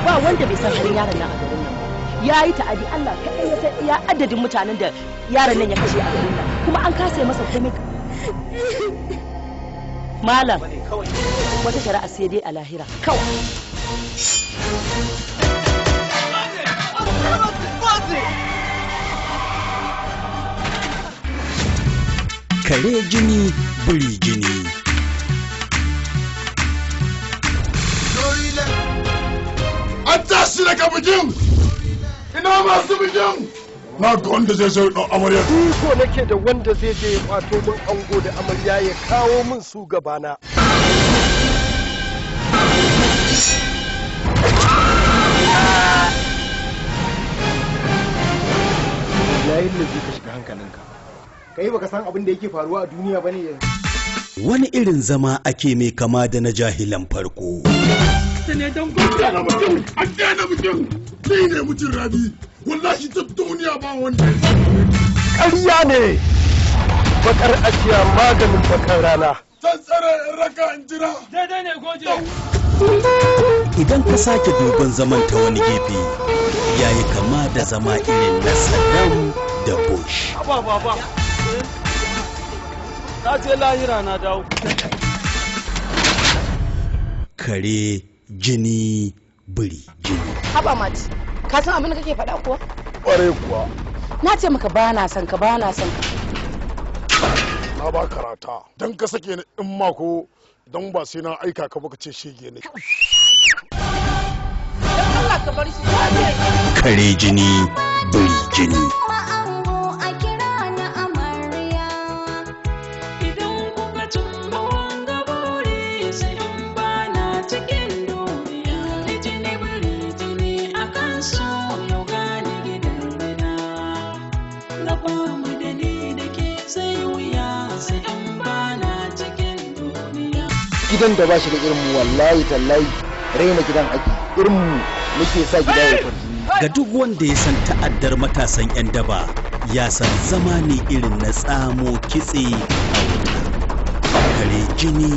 Ba wanda bai san halin yaron nan a garin nan ba. Ya yi ta'adi, Allah kaɗai ya san iya adadin mutanen da yaron nan ya kashe a garin nan, kuma an kasa masa komai. Malam, wata shari'a sai dai a lahira kawai. Kare jini, biri jini. An tashi daga bikin! Ina masu bikin! Na ga wanda zai zo ɗan amarya. Iko nake da wanda zai je ya kwato min ango da amarya ya kawo min su gabana. Yayin da zai ka shiga hankalinka. Kai baka san abin da yake faruwa a duniya bane yanzu. Wani irin zama ake mai kama da na jahilan farko. Ne don gwamnati. An daina bikin! Ni ne mutum Rabi! Wallahi ta duniya ba wanda ya Ƙarya ne! Bakar ajiya maganin bakar rana. Zan tsare in raka in jira. Daidai ne goje. Idan ka sake duban zaman ta wani gefe, ya yi kama da zama irin na Saddam da Bush. Ba ba ba. Na je lahira na dawo. Kare jini, biri jini. Haba mati, ka san abin da kake faɗa kuwa? Ƙwarai kuwa. Na ce maka ba na son ka, ba na son ka. Na ba karata. Don ka sake ni in mako don ba sai na aika ka baka ce shege ne. Dan Allah ka bar shi. Kare jini, biri jini. Gidan da ba shi da irin mu wallahi tallahi raina gidan ake, irin mu muke sa gida ya farji. Ga duk wanda ya san ta'addar matasan 'yan daba, ya san zama ne irin na tsamo kitse a wuta. Kare jini,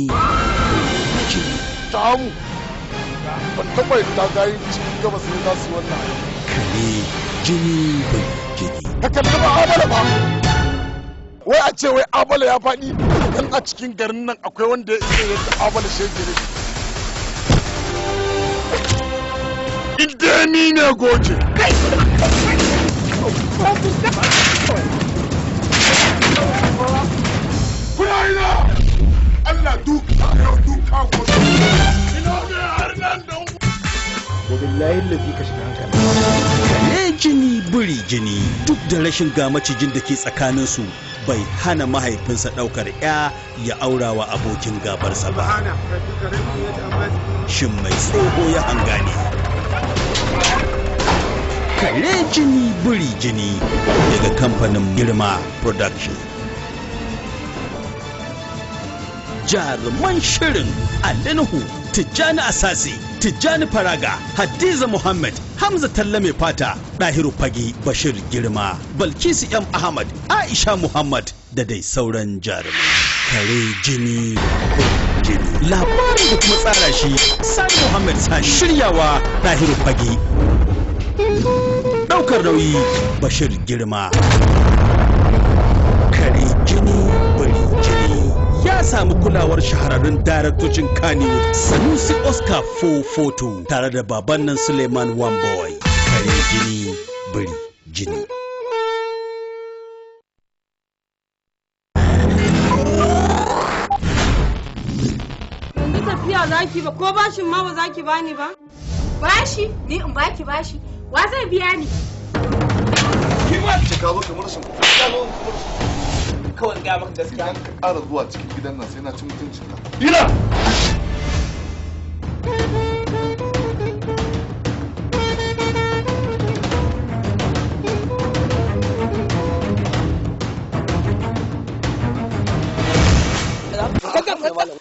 biri jini. Tamu! Ban taɓa yadda gayi cikin gabas ne za su yi wannan aiki. Kare jini, biri jini. Ka kalli ba Abala ba! Wai a ce wai Abala ya faɗi dan a cikin garin nan akwai wanda ya isa yadda Abala shege ne. In dai ni ne goje. Kuna ina! Allah duka yau duka gobe. Ina ne har nan da Wabillahi lazi ka shiga hankali. Kare jini, biri jini, duk da rashin ga macijin da ke tsakaninsu bai hana mahaifinsa ɗaukar 'ya ya aurawa abokin gabarsa ba. Shin mai tsoho ya hanga ne? Kare jini, biri jini daga kamfanin Girma Production. Jaruman shirin Ali Nuhu, Tijjani Asase, Tijjani Faraga, Hadiza Muhammad, Hamza Talla Mai Fata, Ɗahiru Fage, Bashir Girma, Balkisu M. Ahmad, Aisha Muhammad da dai sauran jarumai. Kare jini, jini. Labarin da kuma tsara shi, Sani Muhammad Sani, shiryawa Ɗahiru Fage. Ɗaukar nauyi Bashir Girma. Kare jini, biri jini. Ya samu kulawar shahararrun daraktocin Kannywood Sanusi Oscar 442 tare da baban nan Suleiman One Boy. Kare jini, biri jini. Yanzu tafiya zaki ba ko bashin ma ba zaki bani ba? Bashi? Ni in baki bashi? Wa zai biya ni? Ce ka zo kamar shin ka zo kamar Kawai ga maka gaskiya. Idan ka ƙara zuwa cikin gidan nan sai na ci mutuncin ka. Ina!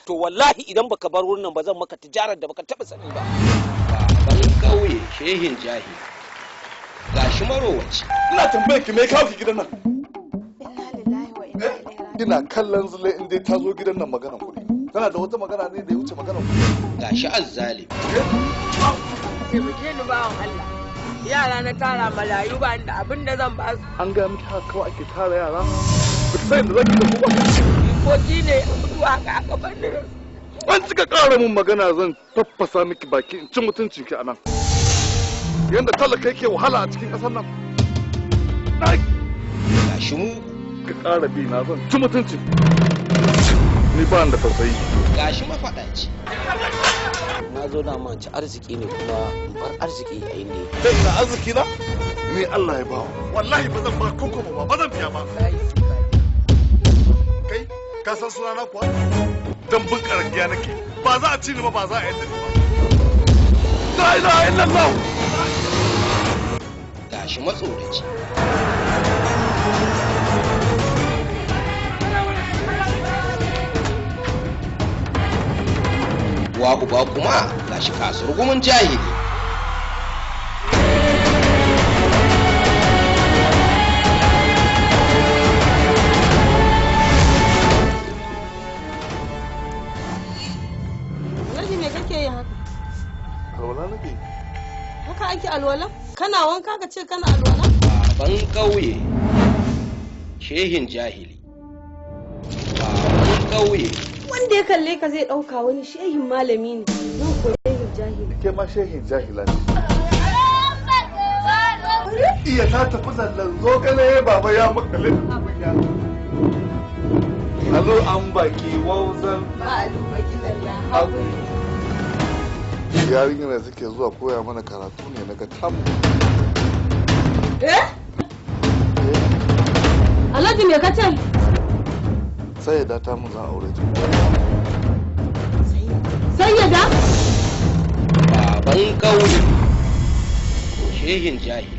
To wallahi idan baka bar wurin nan ba zan maka tijarar da baka taba sani ba. Baban kauye shehin jahili. Gashi marowaci. Ina tambayar ki me kawo ki gidan nan? Ina kallon zule in dai ta zo gidan nan maganan kuɗi. Kana da wata magana ne da ya wuce magana. Gashi azzalimi. Taimake ni bawan Allah. Yara na tara marayu ba da abin da zan ba su. An ga miki haka kawai ake tara yara. Ba ki san da zaki da kuma. Jikoki ne mutuwa haka aka bar ni. An cika ƙara mun magana zan taffasa miki baki in ci mutuncin ki anan. Yanda talaka yake wahala a cikin ƙasar nan. Gashi mu. Ka ƙara bi na zan ci mutuncin. Ni ba da tausayi. Gashi mafaɗaci. Na zo na manci arziki ne kuma in bar arziki a inda yake. Kai ina arziki na? Ni Allah ya bawa. Wallahi ba zan ba koko ba, ba zan biya ba. Kai ka san sunana kuwa? Dan bin karagiya nake. Ba za a ci ni ba, ba za a yadda ni ba. La ilaha illallah. Gashi matsoraci. Uwa uba kuma gashi kasurgumin jahili. Alhaji me kake yi haka? Alwala nake. Haka ake alwala? Kana wanka ka ce kana alwala? Baban ƙauye shehin jahili. Baban ƙauye. Wanda ya kalle ka zai ɗauka wani shehin malami ne, nan ko shehin jahili. Ke ma shehin jahila ce. Iya ta tafi zallan zogale baba ya makale. Alo an baki wauzan. Yarinyar da suke zuwa koya mana karatu ne na ga tam. Eh? Alhaji me ka ce? Sai da ta mun zan aure ta. Sayyada? Baban ƙauye shehin jahili.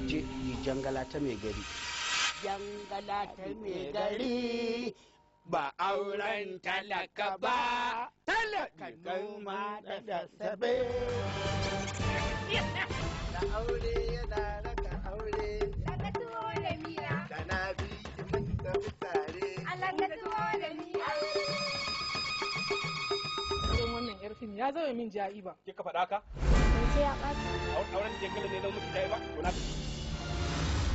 Ce jangala ta mai gari. Jangala ta mai gari ba auren talaka ba, talaka noma da sassabe. Da aure yana raka aure. Daga tuwo da miya. Da na bi ki mun tafi tare. Allah ka tuwo da miya. Irin wannan yar fim ya zama min ja'iba. Kika faɗa ka? Sai ya ɓaci. Auren jangala ne zama miki ja'iba? To na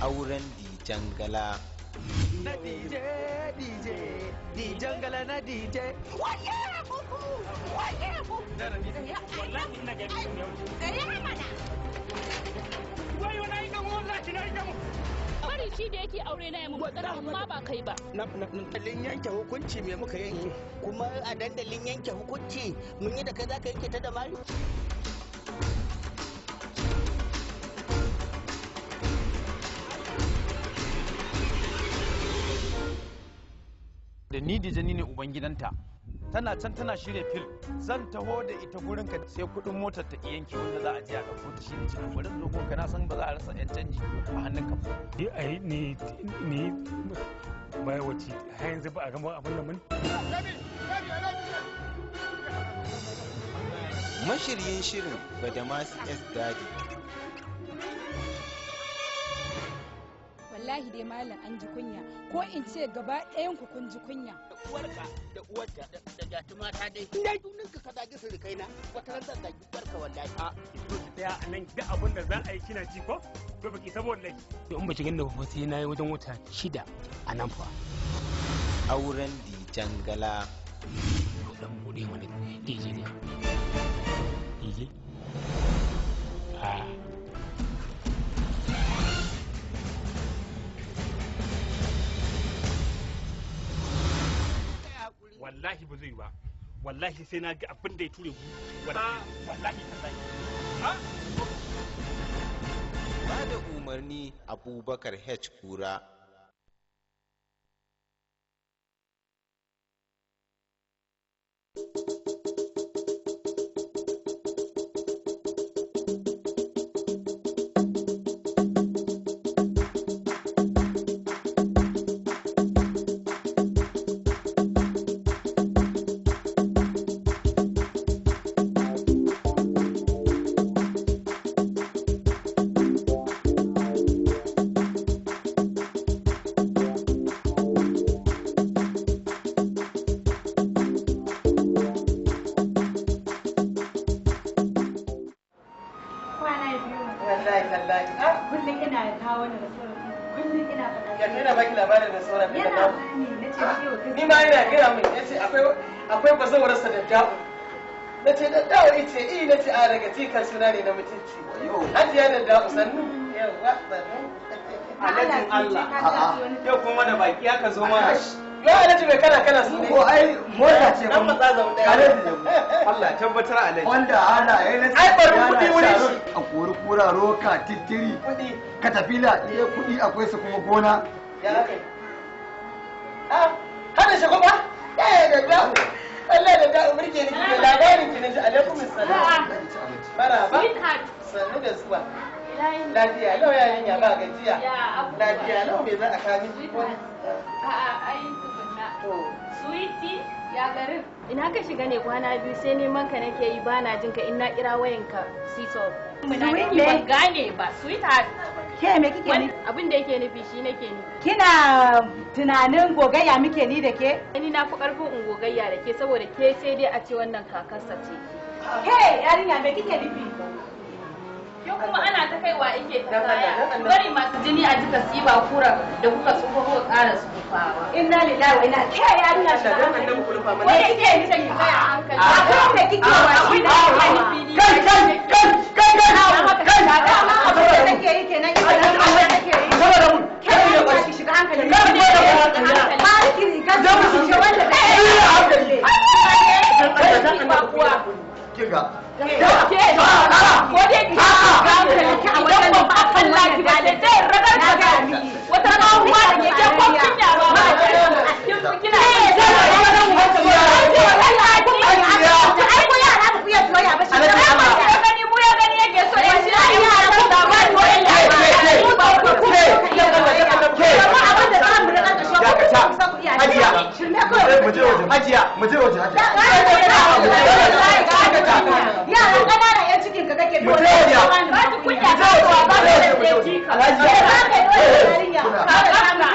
Auren Dijangala. Na DJ, DJ, Dijangala na DJ. Waye bubu! Waye bubu! Wallahi ina gani ya wuce. Tsaya mana! Wayo na yi gamo, wallahi na yi gamo. Bari shi da yake aure na yamma matsala amma ba kai ba. Dandalin yanke hukunci me muka yanke? Kuma a dandalin yanke hukunci mun yi da kai za ka yanke ta da mari? Da ni da jani ne ubangidanta, tana can tana shirya fil, zan taho da ita gurin ka sai kudin motar ta yanke wanda za a je a dauko ta. Shi ne cikin bari zo ka na san ba za a rasa yan canji a hannun ka. Ni ai ni ni baya wace har yanzu ba a gama abin nan bane. Mashiryin shirin Badamasi S Dadi. Wallahi dai malam an ji kunya, ko in ce gaba ɗayan ku kun ji kunya. Uwarka da uwarta da jatuma ta dai. Ina junin ka zagi surukai na, wata ran zan zagi uwarka wallahi. A ki zo ki tsaya a nan duk abin da za a yi kina ji ko? To baki saboda laifi. To in ba ki ganni ba sai na yi wajen wata 6 a nan fa. Auren Dijangala. Dan bude mana DJ ne. DJ. Ah. Wallahi ba zai yi ba, wallahi sai na ga abin da ya ture ku, wallahi tallahi. Ba da umarni Abubakar H Kura. Wallahi tallahi. Ah, kullum ina kawo wani restaurant, kullum ina faɗa. Yanzu yana baki labarin restaurant ɗin Yana nan. bani, na ce yau gaskiya. Ni ma yana gaya min, yace akwai bazawarsa da da'u. Na ce da da'u ice i, na ce a daga cikin suna ne na mutunci. Hajiya da da'u sannu. Yawwa sannu. Alhajin Allah. Yau kuma da baki aka zo mana. Ya alhaji mai kana kana su ne. Ko ai mota ce Dan matsa zaune ɗaya. Alhaji da mu. Allah ya tabbatar alhaji. Wanda ana yana Ai barin kuɗi wurin shi. A kori kura roka tittiri. Kuɗi. Katafila ɗaya kuɗi akwai su kuma gona. Ya aka yi. Ah, hada shi kuma? Ya da da'u. Allah da da'u burge ni kike labarin ki naji alaikum assalam. Marhaba. Sannu da zuwa. Lafiya lau yarinya ba gajiya. Lafiya lau me za a kawo miki? A'a, ai tukunna. Sweetie, ya garin. Ina ka shiga ne kwana biyu sai neman ka nake yi bana jin ka in na kira wayanka switch off. Sweet Ni ban gane ba, sweetheart. Ke me kike nufi? Abin da yake nufi shi nake nufi. Kina tunanin gogayya muke ni da ke? Ni na fi karfin in gogayya da ke saboda ke sai dai a ce wannan kakarsa ce ke. Ke yarinya me kike nufi? Yau kuma ana ta kaiwa ike ta kaya. Ku bari masu jini a jika su yi ba kura da kuka tsufa kuka ƙara tsufawa. Inna lillahi wa inna ke yarinya shi Dan annabi ku rufa mana. Wai kike ni ki tsaya a hankali. A kan me kike wa shi da Kai kai kai kai kai kai abin da take yi kenan ita da Allah take yi. Saboda mu Ke yarinya ki shiga hankali. Ba ki riga ki shiga wanda hankali. Ba kuwa. Kinga. Ke ko dai ki shiga hankali idan ba ba kalla ki ba da dai ragar ka ga wata tsohuwa da ke ke ko kunya ba ba kin kina Ai ko yara ba ku iya soyayya ba shi ya gani mu ya gani yake so ya shi ya san da ba ko ya mu ba ku ku Amma abin da za mu rika kashe ku ku iya. Hajiya. Shirme kawai. Mu je waje. Hajiya, mu je waje hajiya. Yara ƙanana 'yan cikin ka kake Mu je waje. ba ki kunya ba ba da jika Alhaji.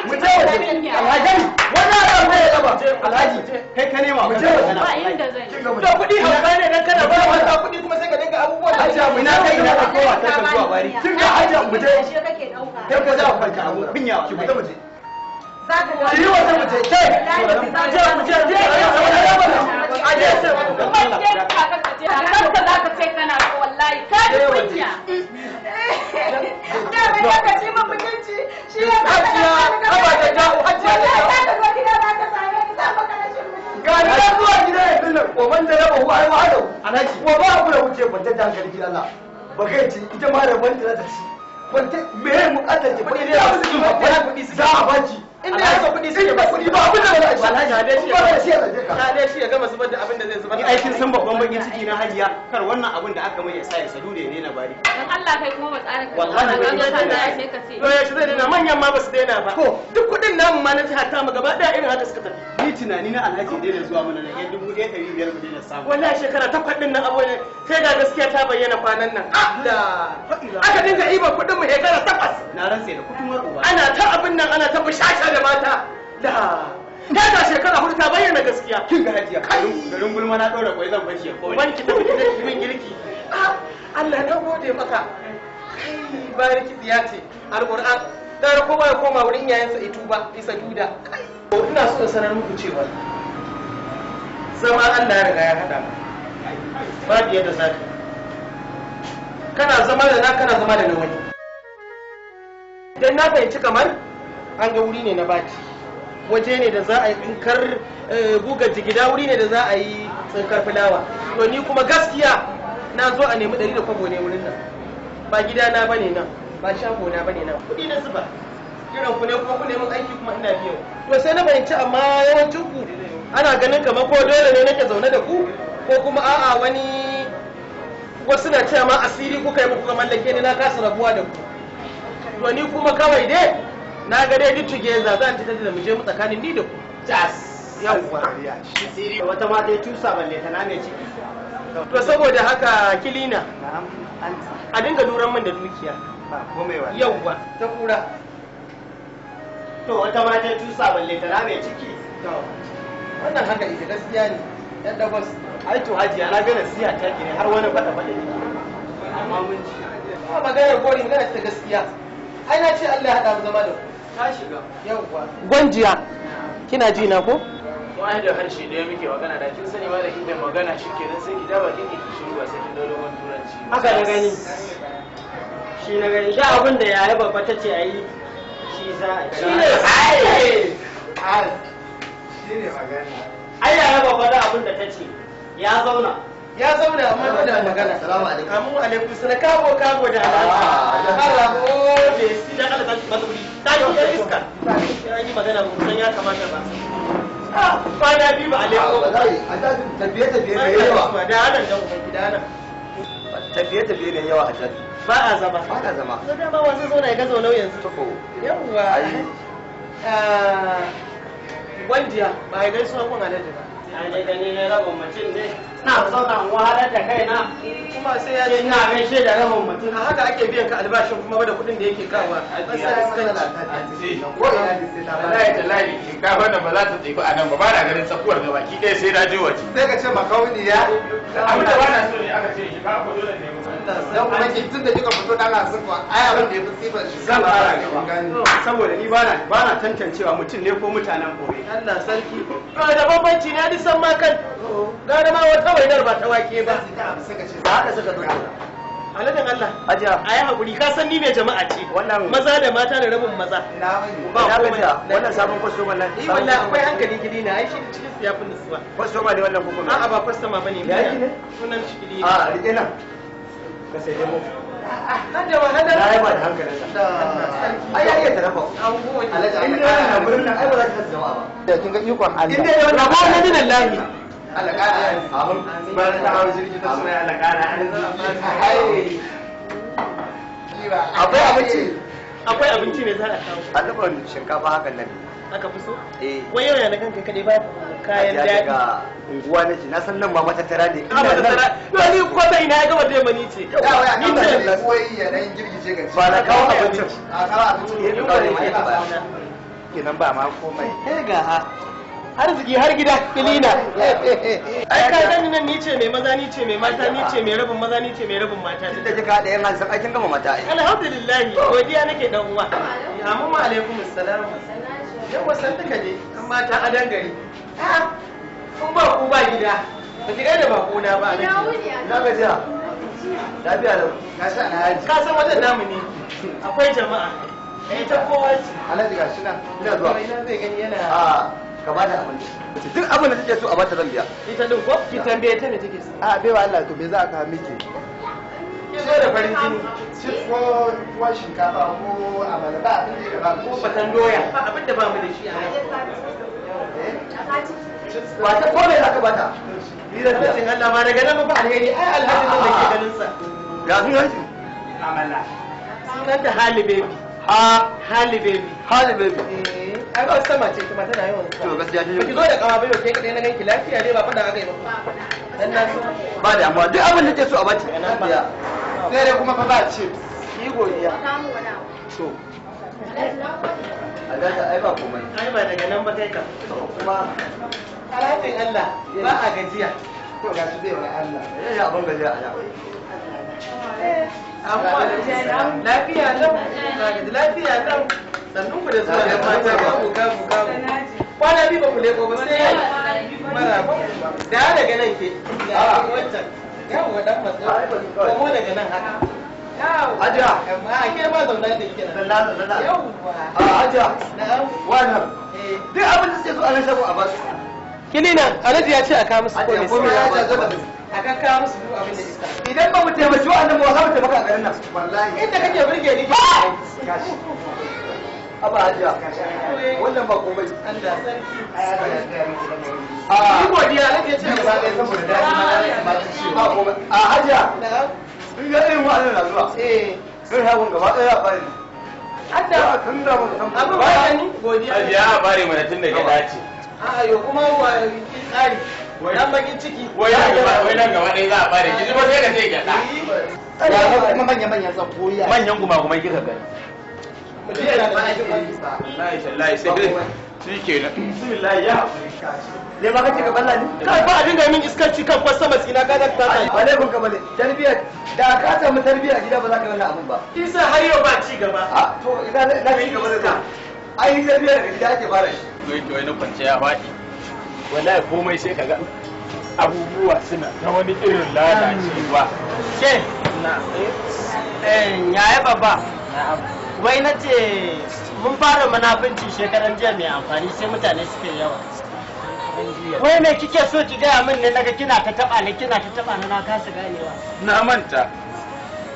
Mu Mu je waje. Alhaji. Wannan abu ne ya gaba. Alhaji, kai ka nema mu je waje. ba inda zan yi Kinga mu To kuɗi hauka ne dan kana ba wata kuɗi kuma sai ka dinga abubuwan da Hajiya mu na kai ina ka kowa ta ka zuwa bari. Kinga hajiya mu je. Kai ko za a kwanta abu kunya Ki fita mu je. Za ka Ki yi waje mu je. Ke. Mu je mu je je. A je sai kuma ke kakarka ce kakarka za ka ce kana so wallahi ka ji kunya Da mai ka ci min mutunci shi ya sa Hajiya, haba da da'u, hajiya da da'u. Za ka zo gida za ka same ni zan maka rashin mutunci. Ga ni na zuwa gida yanzu nan. Wa man da raba wa ai wa Alhaji. Wa ba ku da wuce kwanta da hankali ki Allah. Ba kai ci ita ma da wanda za ta ci. Kwanta me ya bukatar ki? Kuɗi ne ba su kuɗi Za a baki. Inda ya so kuɗi suke ba kuɗi ba abin da ba za a ci. Alhaji hade shi Ba da shi ya zaje ka. Hade shi ya gama zubar da abin da zai zubar. Ni aikin san babban bakin ciki na hajiya kar wannan abin da aka mai ya sa ya sadu da ya daina bari. dan Allah kai kuma ba tsara ka Wallahi ka zo ka ba tsaya sai ka ce To yaushe zai daina manyan ma ba su daina ba. Duk kuɗin namu ma na jihar tamu gaba ɗaya irin haka suka tafi. Ni tunani na Alhaji ya daina zuwa mana nan yan 1500 mu daina samu. Wallahi shekara takwas ɗin nan abu ne sai ga gaskiya ta bayyana kwanan nan. Da aka dinga iban kuɗin mu shekara takwas. Na rantse da kutumar uba. Ana ta abin nan ana ta bushasha da mata. Da ta ga shekara hudu ta bayyana gaskiya. Kin ga hajiya garin gulma na ɗora kwai zan bashi ya kone. Ubanki ta fita ki min girki. Ah, Allah na gode maka. Kai bariki tsiya ce Alƙur'an. Gara kowa ya koma wurin iyayensa itu ba isa duda. Kai. Ina so in sanar muku cewa zama Allah ya riga ya haɗa mu. Babu yadda za ka. Kana zama da na kana zama da na wani. Dan na fahimci kamar an ga wuri ne na baci. Waje ne da za a yi tsinkar gugar jigida wuri ne da za a yi tsinkar fulawa. To ni kuma gaskiya na zo a nemi ɗari da kwabo ne wurin nan. Ba gidana ba ne nan, ba shagona ba ne nan. Kuɗi na zuba. Kiran ku ne kuma ku neman aiki kuma ina biyan. To sai na fahimci amma yawancin ku ana ganin kamar ko dole ne nake zaune da ku ko kuma a'a wani wasu na cewa ma asiri kuka yi muku mallake ni na kasa rabuwa da ku. To ni kuma kawai dai na ga dai duk together zan ci da mu je mu tsakanin ni da ku. Jas. Yawwa. Asiri wata mata ya tusa balle ta na mai ciki. To saboda haka kilina Na'am anti. a dinga luran min da dukiya. Ba komai wallahi. Yawwa ta kura. To wata mata ya tusa balle ta na mai ciki. To wannan haka ita gaskiya ne. Yan dagos. Ai to hajiya na ga nasiha ta ki ne har wani faɗa faɗa ne. Amma mun ji. Ba magana gori, magana ta gaskiya. Ai na ce Allah ya haɗa mu zama da ku. Ta shiga. Yawwa. Gwanjiya. Kina ji na ko? Mu ai da harshe ɗaya muke magana, da kin sani ma da kike magana shikenan sai ki ja bakin ki ki shiru ba sai kin dau dogon turanci. Haka na gani. Shi na gani, da abin da yaya babba ta ce a yi shi za a yi. Shi ne. Ai! Shi ne magana. Ai yaya babba da abin da ta ce ya zauna. Ya zauna amma dole a magana. Salamu alaikum. Amu alaikum sana kabo kabo da alhaji. Allah gode si da Allah tashi masa wuri. Ta yi yar iska. Ya yi magana ba san ya kamata ba. Ah, kwana biyu ba alaikum. Wallahi, a da tafiye tafiye ne yawa. Da nan dan uban gida nan. Tafiye tafiye ne yawa a jaji. Ba a zama. Ba a zama. To dama wa zai zauna ya ga zaunau yanzu. To. Yawwa. Ai. Ah, Gwandiya ba ya gaisuwa kun alhaji ba. Ai dai gani ne rabin mutum ne. Na zauna in wahalar da kaina. Kuma sai ya Sai ina gaishe da rabin mutum. A haka ake biyan ka albashin kuma da kuɗin da yake kawa. Wallahi tallahi shinkafa nan ba za ta tsifi a nan ba, ba na ganin tsakuwar gaba ki ɗaya sai na je waje. Sai ka ce makauniya. Abin da ba na so ne aka ce shinkafa ko dole ne mu. Dan kuma ki tun da kika fito dan hasin ko ai abin da yafi sifar shi. Zan fara gaba. Saboda ni ba na tantancewa mutum ne ko mutanen boye. Allah sarki. Ba da bambanci ne ni san ma kan. Gara ma wata wainar ba ta wake ba. Ba haka suka zo kenan. Alhajin Allah. Hajiya. A yi haƙuri ka san ni mai jama'a ce. Wannan Maza da mata da rabin maza. Ina gajiya wannan sabon kwastoma nan. Eh wallahi akwai hankali gidi na ai shi cikin su ya fi nutsuwa. Kwastoma ne wannan kuma. A'a ba kwastoma bane. Ya yi ne? Sunan shi gidi. A rike nan. Ka sai dai mu. Hada wa hada. Na yi ba da hankalinsa. Ai ya iya tarafa. An gode. Alhaji in dai wannan gurin nan ai ba za ta rasa jama'a ba. Da kin ga ikon Allah. In dai wannan Rabo na minan lahi. Allah ƙara amin. Ba ta hawo jirgi ta suna Allah ƙara Ai. Akwai abinci. Akwai abinci me za a kawo? An dafa shinkafa hakan nan. Aka fi so? Eh. Wai yau ya na kanka kaɗai ba kayan Hajiya daɗi. daga unguwa nake na san nan ma matattara ne. A ba ta tara. Yau ni ko ta ina ya gama taimani ce. Ni ce wai ya dan girgije ga ba na kawo abincin. A kawo abincin. Eh, ka kawo ne mai baya. Kenan ba ma komai. Eh ga ha. Arziki har gida kilina. Ai ka gani nan ni ce mai maza ni ce mai mata ni ce mai rabin maza ni ce mai rabin mata. Tun da kika haɗa yan hansan ai kin gama mata ai. Alhamdulillah godiya nake dan uwa. Amin wa alaikum assalam. Yawa san duka je an mata adan gari. A'a kun ba ku ba gida. Ba ki gaida ba na ba. Ina wuni a Na gajiya. Lafiya lau. Gashi Alhaji. Ka san wajen namu ne. Akwai jama'a. Ita kowa ce. Alhaji gashi nan. Ina zuwa. Ina zai gani yana. A ka bata abinci. Duk abin da take so a bata zan biya. Ita din ko? Ki tambaye ta me take so. A baiwa Allah to me za a kawo miki? Ki zo da farin jini. Chips ko tuwon shinkafa ko amala ba abin da ba Ko fatan doya. Ba abin da ba mu da shi a nan. Ba ta ko me za ka bata. Ni zan biya. Alhajin Allah ma daga nan ba alheri ai alhajin nan da ke ganin sa. Ya sunan shi? Amala. Sunan ta Hali baby. Ha Hali baby. Hali baby. Ai ba sama ce kuma tana yawan To gaskiya Ba ki zo da kawa ba yau kai kadai na ganki lafiya dai ba faɗa aka yi ba. Dan na so. Ba damuwa duk abin da take so a bata. Zan biya. Sai dai kuma fa ba chips. Ki godiya. To. Alhaji ai ba komai. Ai ba daga nan ba kai ka. Kuma Alhajin Allah ba a gajiya. To gashi baiwa Allah. ya yi abin gajiya a nan. Amma lafiya lau. Ba gaji lafiya lau. Sannun ku da zuwa da mata kamu kamu kamu. Kwana biyu ba ku leko ba sai yau. Maraba. Da daga nan ke. Da wancan. Yawwa dan matso. Komo daga nan haka. Yawwa. Hajiya. Amma a ke ma zauna da kike nan. Zanna zanna. Yawwa. A hajiya. Na'am. Wannan. Eh. Duk abin da suke so a nan shago a basu. Kilina, Alhaji ya ce a kawo musu Hajiya komai. komai ya ba su. A kan kawo musu duk abin da isa. Idan ba mu taimaki wa'annan ba za mu taimaka a garin nan. Wallahi. Inda kake burge ni ke. Gashi. Aba hajiya. Wannan ba komai. Allah sarki. Ai Allah ya tsaya miki da mai. A Ni godiya Alhaji ya ce a Gaba ɗaya saboda daɗi ma ya kamata ce. ba komai. A hajiya. Na'am. In ga irin wa'annan na zuwa. Eh. Sai shagon gaba ɗaya ya bari. Hadda Tun da mun san abin ba ni godiya. Hajiya a bare mana tun da gyaɗa ce. A'a yo kuma wa tsari. Dan bakin ciki. Wai nan gaba ɗaya za a bare ki ji ba sai ka ce gyaɗa. Ya kuma manya-manyan tsakoyi. Manyan gumagumai kika gani. Mutum yana da Wallahi tallahi sai dai Shikenan. Bismillah ya hakuri. Ne ba kace ka balla ni? Kai ba a dinga min iskanci kan kwasta tsina ka da ta. Ba laifin ka bane. Tarbiya da ka samu tarbiya a gida ba za ka yi wannan abun ba. Isa har yau ba ci gaba. A to ina na ci gaba da ta. Ai tarbiya daga gida ake fara shi. To wai na kwance ya faɗi. Wallahi komai sai kaga abubuwa suna ta wani irin lalacewa. Ke na yaya babba. Wai na ce mun fara munafunci shekaran jiya mai amfani sai mutane suke yawa. Wai me kike so ki gaya min ne naga kina ta taba ni kina ta taba ni na kasa ganewa. Na manta.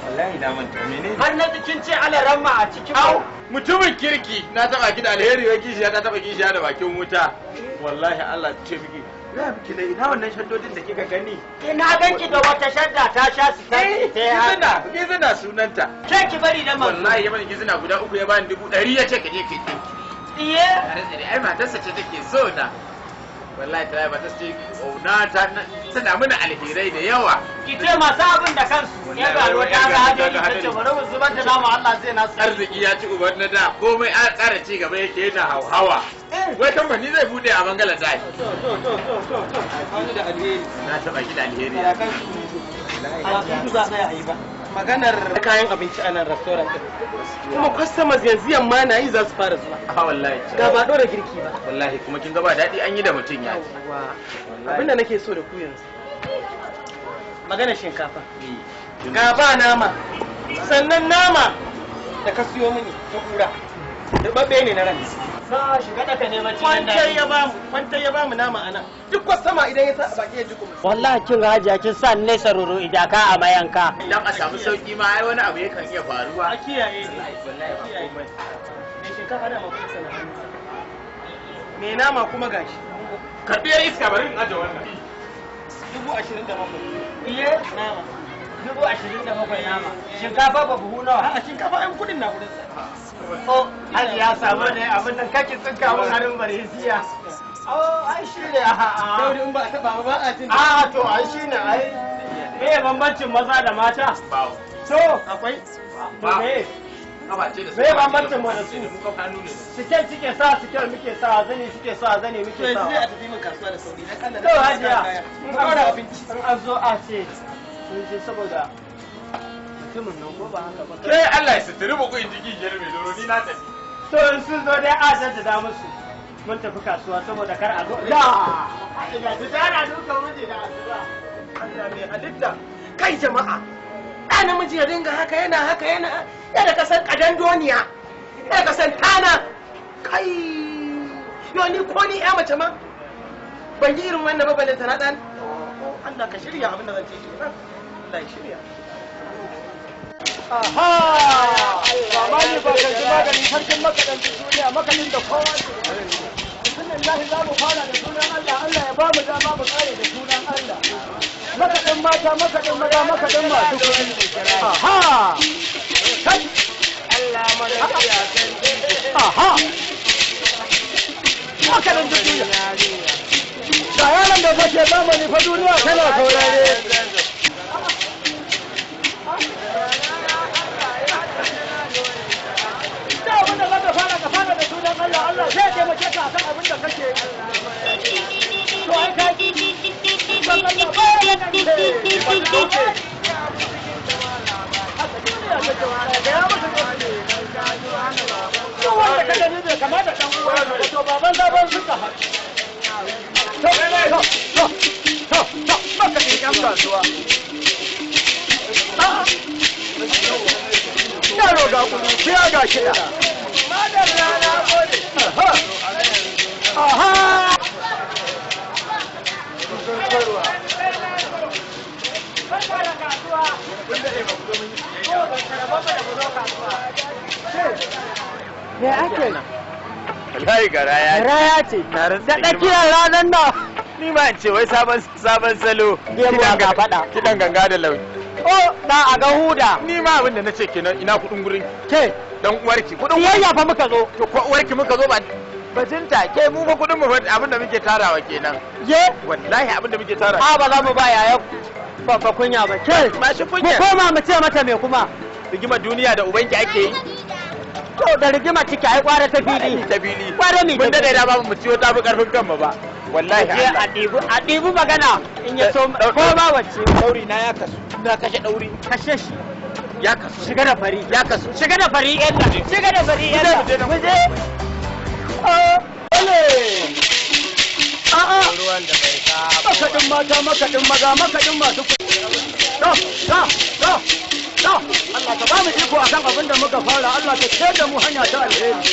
Wallahi na manta menene? Har na kin ce alaramma a cikin Au mutumin kirki na taba ki da alheri wai kishiya ta taba kishiya da bakin wuta. Wallahi Allah ce miki. Na miki da ina wannan shaddodin da kika gani. Ina ganki da wata shadda ta sha su ta ta gizina sunanta. Ke ki bari da man. Wallahi ya bani gizina guda 3 ya bani 100 ya ce ka je ki dinki. Iye. Ai matarsa ce take so na. Wallahi ta matarsa ce na ta tana mana alherai da yawa. Ki ce masu abin da kansu ya gano ta ga hadari ta ce bari mu zubar da namu Allah zai nasu. Arziki ya ci uban na da komai an ƙara ci gaba yake yana hauhawa. Wai kamfani zai bude a Bangladesh. To da alheri. Na taba ki da alheri. Ba za a yi ba. Maganar kayan abinci a nan restaurant din. Kuma customers yanzu yamma na yi za su fara zuwa. A wallahi. Ga ba dora girki ba. Wallahi kuma kin ga ba daɗi an yi da mutum ya ci. Abinda nake so da ku yanzu. Maganar shinkafa. Ga ba nama. Sannan nama da ka siyo mini ta kura. Rubabbe ne na ran. Sa shiga daka ne bacci nan da. Kwantar ya bamu nama anan. Duk kwastama idan ya sa a baki ya ji kuma. Wallahi kin hajiya kin sa ne saroro idaka a mayanka. Idan a samu sauki ma ai wani abu yakan iya faruwa. A kiyaye ne. Wallahi ba komai. Me shinkafa da mafi sana. Me nama kuma gashi. Karbi yar iska bari in aje wannan. 27,000. Iye nama. 27,000 nama. Shinkafa ba buhu nawa? A'a shinkafa ai kudin na kudin sa. Oh, Hajiya samu ne abin nan kake tsinka mun harin barisiya. Oh, ai shi ne a'a. Saboda in ba a taba ba a jin. A'a to ai shi ne ai. Me bambancin maza da mata? To akwai. To me? Me bambancin mu da su? Sikel suke sa sikel muke sa zani suke sa zani muke sa. To yanzu dai a tafi min kasuwa da sauri dan Allah. To Hajiya, in an abinci. In an zo a ce sun ce saboda mutumin nan ko ba haka ba. Ke Allah ya suturi mu in jiki jere mai doro ni na tafi. To in sun zo dai a jaddada musu. Mun tafi kasuwa saboda kar a zo. Da! Ina tana dukan miji da asuba. Allah mai halitta. Kai jama'a. Ɗa namiji ya dinga haka yana haka yana yadda ka san kadan doniya. Yadda ka san tana. Kai. Yo ni ko ni ya mace ma. Ban yi irin wannan ba balle tana ɗan. Allah ka shirya abin da zan ce kenan. Allah ya shirya. Aha! Zamani ba kan ji maganin sarkin makaɗan duniya makaɗin da kowa ke. Bismillahi za mu fara da sunan Allah, Allah ya ba mu dama mu kare da sunan Allah. Makaɗin mata, makaɗin maza, makaɗin masu kuɗi. Aha! Kai! Aha! Makaɗin duniya. Ga yaron da kake zamani fa duniya tana saurare. Da abin da zaka fara ka fara da sunan Allah, Allah zai taimake ka akan abin da kake yi. To ai kai san Allah ba ya kake. Haka duniya take wala da ya musu ne. Duk wanda ka gani bai kama da dan uwa ba to baban zaban suka haɗu. To to to to to maka ne yan kasuwa. Yaro ga kudu, fiya ga kiɗa. Madalla na gode. Aha! Me ake? Wallahi garaya. Garaya ce. Da tsakiyar ranar nan. Ni ma in ce wai sabon salo. Gemu a kafaɗa. Kiɗan ganga da launi. Oh, da a ga huda. Ni ma abin da nace kenan ina kudin gurin. Ke, dan uwarki. Kudin uwarya fa muka zo. To ko uwarki muka zo ba bajinta ke mu fa kudin mu fa abin da muke tarawa kenan. Ye? Wallahi abin da muke tarawa. A ba za mu ba yaya babba kunya ba. Ke, ba shi kunya. Mu koma mu ce mata me kuma. Rigimar duniya da ubanki ake yi. To da rigima ciki ai kwara ta fili. Ta fili. Kwara mi Mun dade da ba mu ciyo ta fi karfin kanmu ba. Wallahi Allah. A ɗibi magana in ya so ko ma wacce. Dauri na ya kasu. Na kashe dauri. Kashe shi. Ya kasu. Shiga da fari. Ya kasu. Shiga da fari yalla. Shiga da fari yalla. Mu je. A'a. Ruwan da bai sa. Makaɗin mata, makaɗin maza, makaɗin masu kuɗi. To, to, to, to. Allah ka ba mu iko akan abin da muka fara, Allah ka ciyar da mu hanya ta alheri.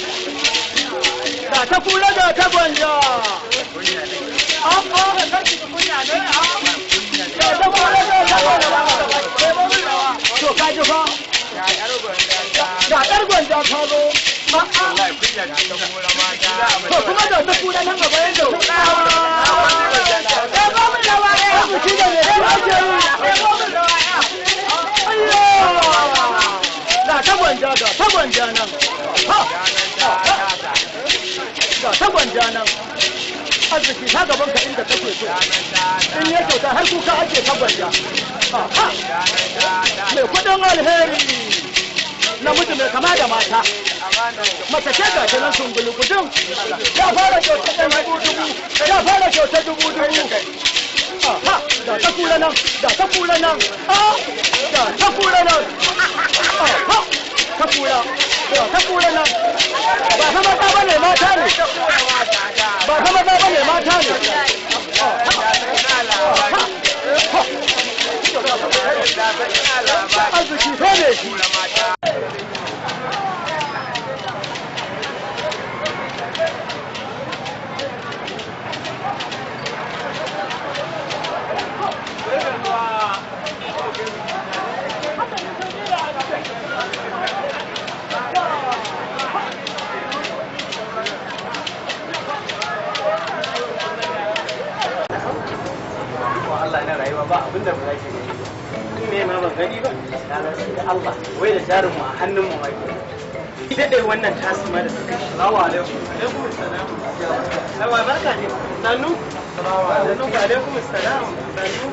Ga ta kula ga ta gwanja. A'a, ga ta kula ga ta gwanja. To ka ji fa. Ga ƴar gwanja ta zo. To kuma da ta kula nan gaba yadda su ga ta gwanja ga ta gwanja nan ga ta gwanja nan arziki ta gaban ka inda kake so in ya kyauta har kuka ake ta gwanja mai kudin alheri namiji mai kama da mata mace ce ga nan sungulugudun ya fara kyauta ɗan 2000 ya fara kyauta 2000 aha ga ta kura nan ga ta kura nan ga ta kura nan aha ta kura ga ta kura nan ba ta maza ba ne mata ne ba ta maza ba ne mata ne arziki sai ne shi. Allah na rayuwa ba abin da ba za ki gani ba. Ni ne ma ban gani ba. Na rantsi da Allah wai da jarin mu a hannun mu ma ke. Daɗe wannan tasu ma da suka shi. Salamu alaikum. Alaikum salam. Yawa barka ne. Sannu. Sannu alaikum salam. Sannu.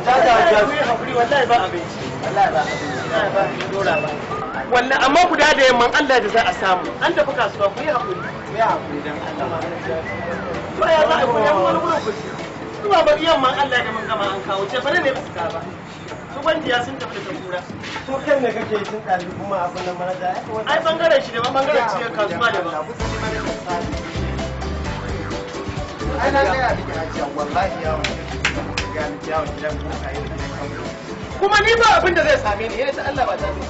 Jaja Ku yi hakuri wallahi ba abinci. Wallahi ba abinci. Wallahi ba dora ba. Wallahi amma guda da yamman Allah da za a samu. An tafi kasuwa ku yi hakuri. Ku yi hakuri dan Allah. To ya za a ku nemi wani gurin ku ci. Zuwa ba yamman Allah da mun gama an kawo ce bare ne ba su ka ba. Su gwandiya sun tafi da kura. To kai ne kake tun ɗazu kuma abin nan manaja. Ai bangaren shi daban bangaren ciyar kasuwa daban. Ai na gaya miki hajiya wallahi yawon ga miki yawon gidan bokaye da gidan kango. Kuma ni ba abin da zai same ni, yana ta Allah ba ta ni.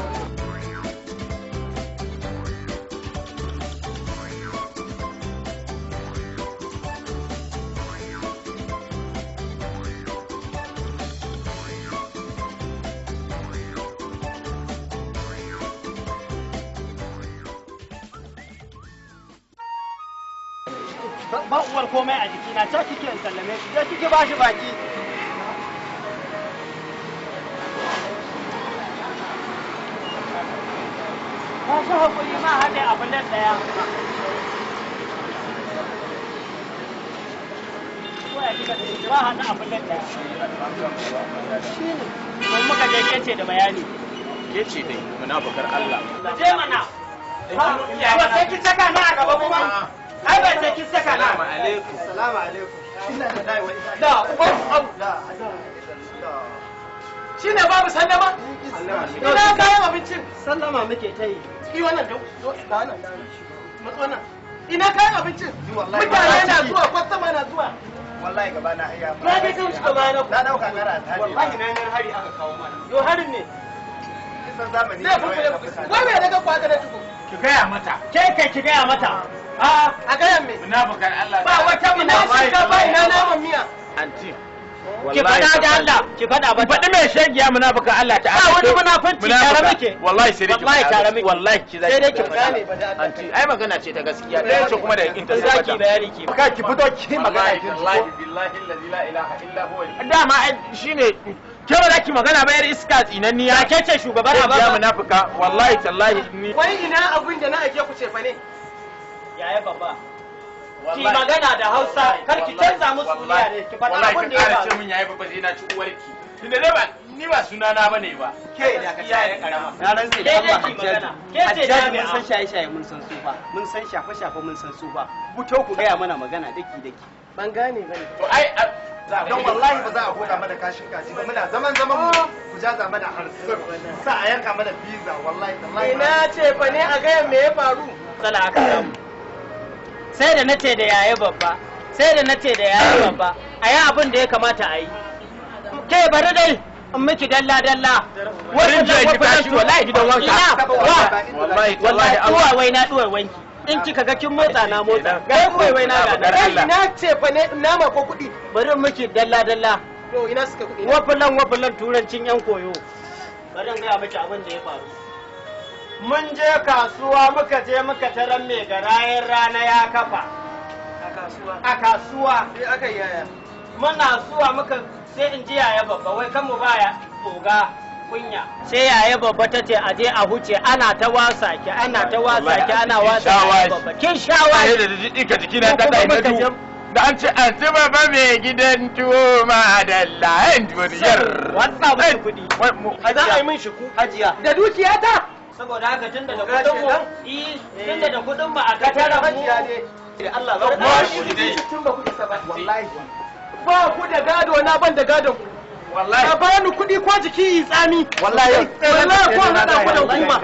Ba uwar komai a jikina, ta kike in sallame shi, ya kike ba shi baki. Ba shi hakuri ma haɗe abu nan ɗaya. Ko ya kika ce ba haɗe abu nan ɗaya. Shi ne. Mun muka je kece da bayani. Ke ce dai munafukar Allah. Je mana. To sai ki saka na a gaba kuma. Ai ba sai kin saka na. Salamu alaikum. Salamu alaikum. Inna lillahi wa inna Da uban abu. Shi ne babu sallama? Ina kayan abincin? Sallama muke ta yi. Ki wannan da da wannan da wannan. Matso nan. Ina kayan abincin? Mutane na zuwa, kwastama na zuwa. Wallahi gaba na hayya. Na ga kan shiga baya na ku. Na dauka kara ta ne. Wallahi na yan hari aka kawo mana. Yo harin ne. Kisan zamani. Zai fi kula. Wai me daga kwata da tuku? Ki gaya mata. Ke kai ki gaya mata. A gaya me? Munafukar Allah. Ba wata ina shinkafa ina naman miya. Anti. Ki faɗa da Allah, ki faɗa ba. Faɗi mai shegiya munafukar Allah ta. Ba wani munafunci tare muke. Wallahi sai dai ki Wallahi tare muke. Wallahi ki Sai dai ki faɗa. Anti ai magana ce ta gaskiya. Ɗaya ce kuma da in ta Za ki bayani ki. Ka ki fito ki magana ki. Wallahi billahi allazi la ilaha illa huwa. Dama ai shine ke ba za ki magana ba yar iska tsinanniya. Ke ce shugabar a a ba. Munafuka wallahi tallahi ni. Wai ina abin da na ake ku ce fa ne? Yaya babba. Ki magana da Hausa, kar ki canza musu yare, ki faɗa Wallahi abin ki da ya ƙara faru. ce min yayi babba sai na ci uwarki. Tunda dai ba ni ba sunana bane ba. Ke da ka iyayen karama. Na rantse da Allah Hajjaji. Ke ce Hajjaji mun san shaye-shaye mun san su ba. Mun san shafe-shafe mun san su ba. Buto ku gaya mana magana daki daki. Ban gane bane. To ai Don wallahi ba za a huda mana kashin kaji ba, muna zaman zaman mu ku jaza mana harsur sa a yanka mana biza, wallahi tallahi. Ina ce fa ne a gaya me ya faru? Matsala aka samu. Sai da nace da yaya babba, sai da nace da yaya babba, a yi abin da ya kamata a yi. Ke bari dai in miki dalla dalla. Bari je ki tashi wallahi gidan wanka. Ina wa Wallahi wallahi tallahi duwa wai na duwa wanki. In kika ga kin motsa na motsa. Ga duwa wai na ga. Kai ina ce fa ne nama ko kuɗi? Bari in miki dalla dalla. To ina suka kuɗi? Wafulan wafulan turancin yan koyo. Bari in gaya miki abin da ya faru. Mun je kasuwa muka je muka taran mai garayen rana ya kafa. A kasuwa. A kasuwa. Sai aka yi yaya. Muna zuwa muka sai in ji yaya babba wai kan mu baya oga kunya. Sai yaya babba ta ce aje a huce, ana ta wasa ki, ana ta wasa ki, ana wasa yaya babba. Kin sha Ai wasi. da jiki jiki na ta Ko kuma dai na muka du. je- Da an ce an ci baba mai gidan tuwo ma da layan tuwo yar. Watsa musu kuɗi. A za a yi min shiku. Hajiya. Da dukiyata. Saboda haka tunda da Oga kuɗin mu, shedan. eh, tunda da kuɗin mu a katara mu. Hajiya ne. Da Allah Ba ba ku tun ba ku isa ba. Wallahi. Ba ku da gado na ban da gadon ku. Wallahi. Ka bani kuɗi ko jiki yi tsami. Wallahi. Wallahi ko haɗa ku da hukuma.